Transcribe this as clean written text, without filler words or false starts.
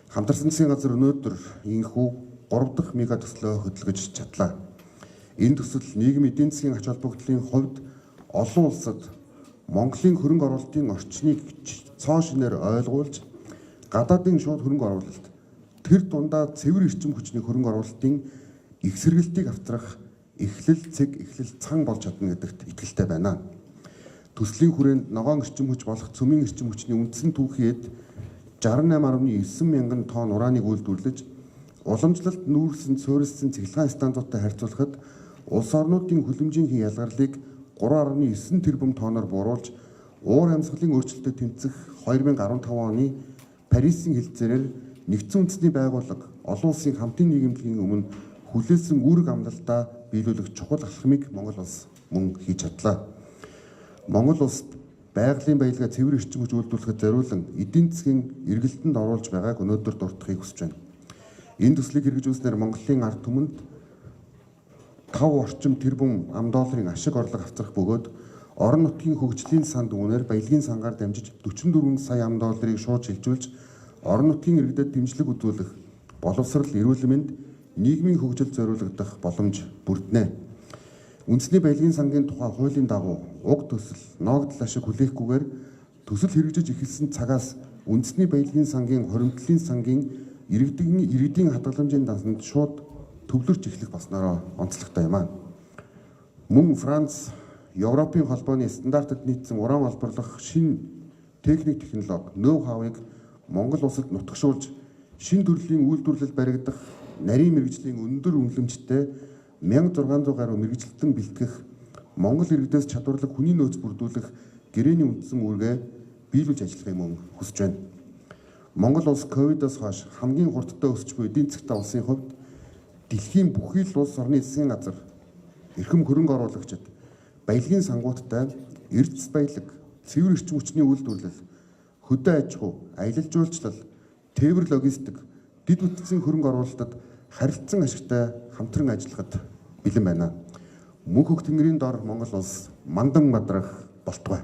Хамтарсан засгийн газар өнөөдөр ийнхүү 3 дахь мега төслөө хөдөлгөж чадлаа. Энэ төсөл нийгмийн эдийн засгийн ач холбогдлын хувьд олон улсад Монголын хөрөнгө оруулалтын орчныг цоо шинээр ойлгуулж, гадаадын шууд хөрөнгө оруулалт, тэр дундаа цэвэр эрчим хүчний хөрөнгө оруулалтын их сэргэлтийг авчрах эхлэл цэг, эхлэл цан болж чадна гэдэгт итгэлтэй байна. Төслийн хүрээнд ногоон эрчим хүч болох цөмийн эрчим хүчний үндсэн түүхийн эд 68.9 мянган тонн ураныг үйлдвэрлэж, уламжлалт нүүрсэн суурилсан цахилгаан станцуудтай харьцуулахад улс орнуудын хүлэмжийн ялгарлыг 3.9 тэрбум тонноор бууруулж, уур амьсгалын өөрчлөлтөд тэмцэх 2015 оны Парисын хэлцээрээр Нэгдсэн Үндэсний Байгууллага олон улсын хамтын нийгэмлэгийн өмнө хүлээсэн үүрэг амлалтаа биелүүлэх чухал алхмыг Монгол улс мөн хийж чадлаа. Монгол улс байгалийн баялгаа цэвэр эрчим хүч үйлдвэрлэхэд зориулан эдийн засгийн эргэлтэнд оруулж байгааг өнөөдөр дурдахыг хүсэж байна. Энэ төслийг хэрэгжүүлснээр Монголын ард түмэнд 5 орчим тэрбум ам долларын ашиг орлого авчрах бөгөөд орон нутгийн хөгжлийн санд үүнээр баялагын сангаар дамжиж 44 сая ам долларыг шууд шилжүүлж, орон нутгийн иргэдэд дэмжлэг үзүүлэх, боловсрол, эрүүл мэнд, нийгмийн хөгжилд зориулагдах боломж бүрднэ. Үндэсний баялагын сангийн тухай хуулийн дагуу уг төсөл ноогдол ашиг хүлээхгүйгээр төсөл хэрэгжиж эхэлсэн цагаас үндэсний баялагын сангийн хуримтлалын сангийн иргэдийн хадгаламжийн дансанд шууд төвлөрч эхлэх болсноороо онцлогтой юм аа. Мөн Франц, Европын холбооны стандартад нийцсэн уран олборлох шинэ техник технологи, ноу хавыг Монгол улсад нутагшуулж, шинэ төрлийн үйлдвэрлэл баригдах, нарийн мэргэжлийн өндөр үнэлэмжтэй 1600 гаруй мэргэжилтэн бэлтгэх, Монгол иргэдээс чадварлаг хүний нөөц бүрдүүлэх гэрээний үндсэн үүргээ биелүүлж ажиллахыг мөн хүсэж байна. Монгол улс ковидоос хойш хамгийн хурдтай өсч буй эдийн засгтай улсын хувьд дэлхийн бүхий л улс орны засгийн газар, эрхэм хөрөнгө оруулагчид, баялагын сангуудтай эрдэс баялаг, цэвэр эрчим хүчний үйлдвэрлэл, хөдөө аж ахуй, аялал жуулчлал, тээвэр логистик, дэд бүтцийн хөрөнгө оруулалтад харилцан ашигтай хамтран ажиллахад бэлэн байна. Мөнх хөх тэнгэрийн дор Монгол улс мандан бадрах болтугай.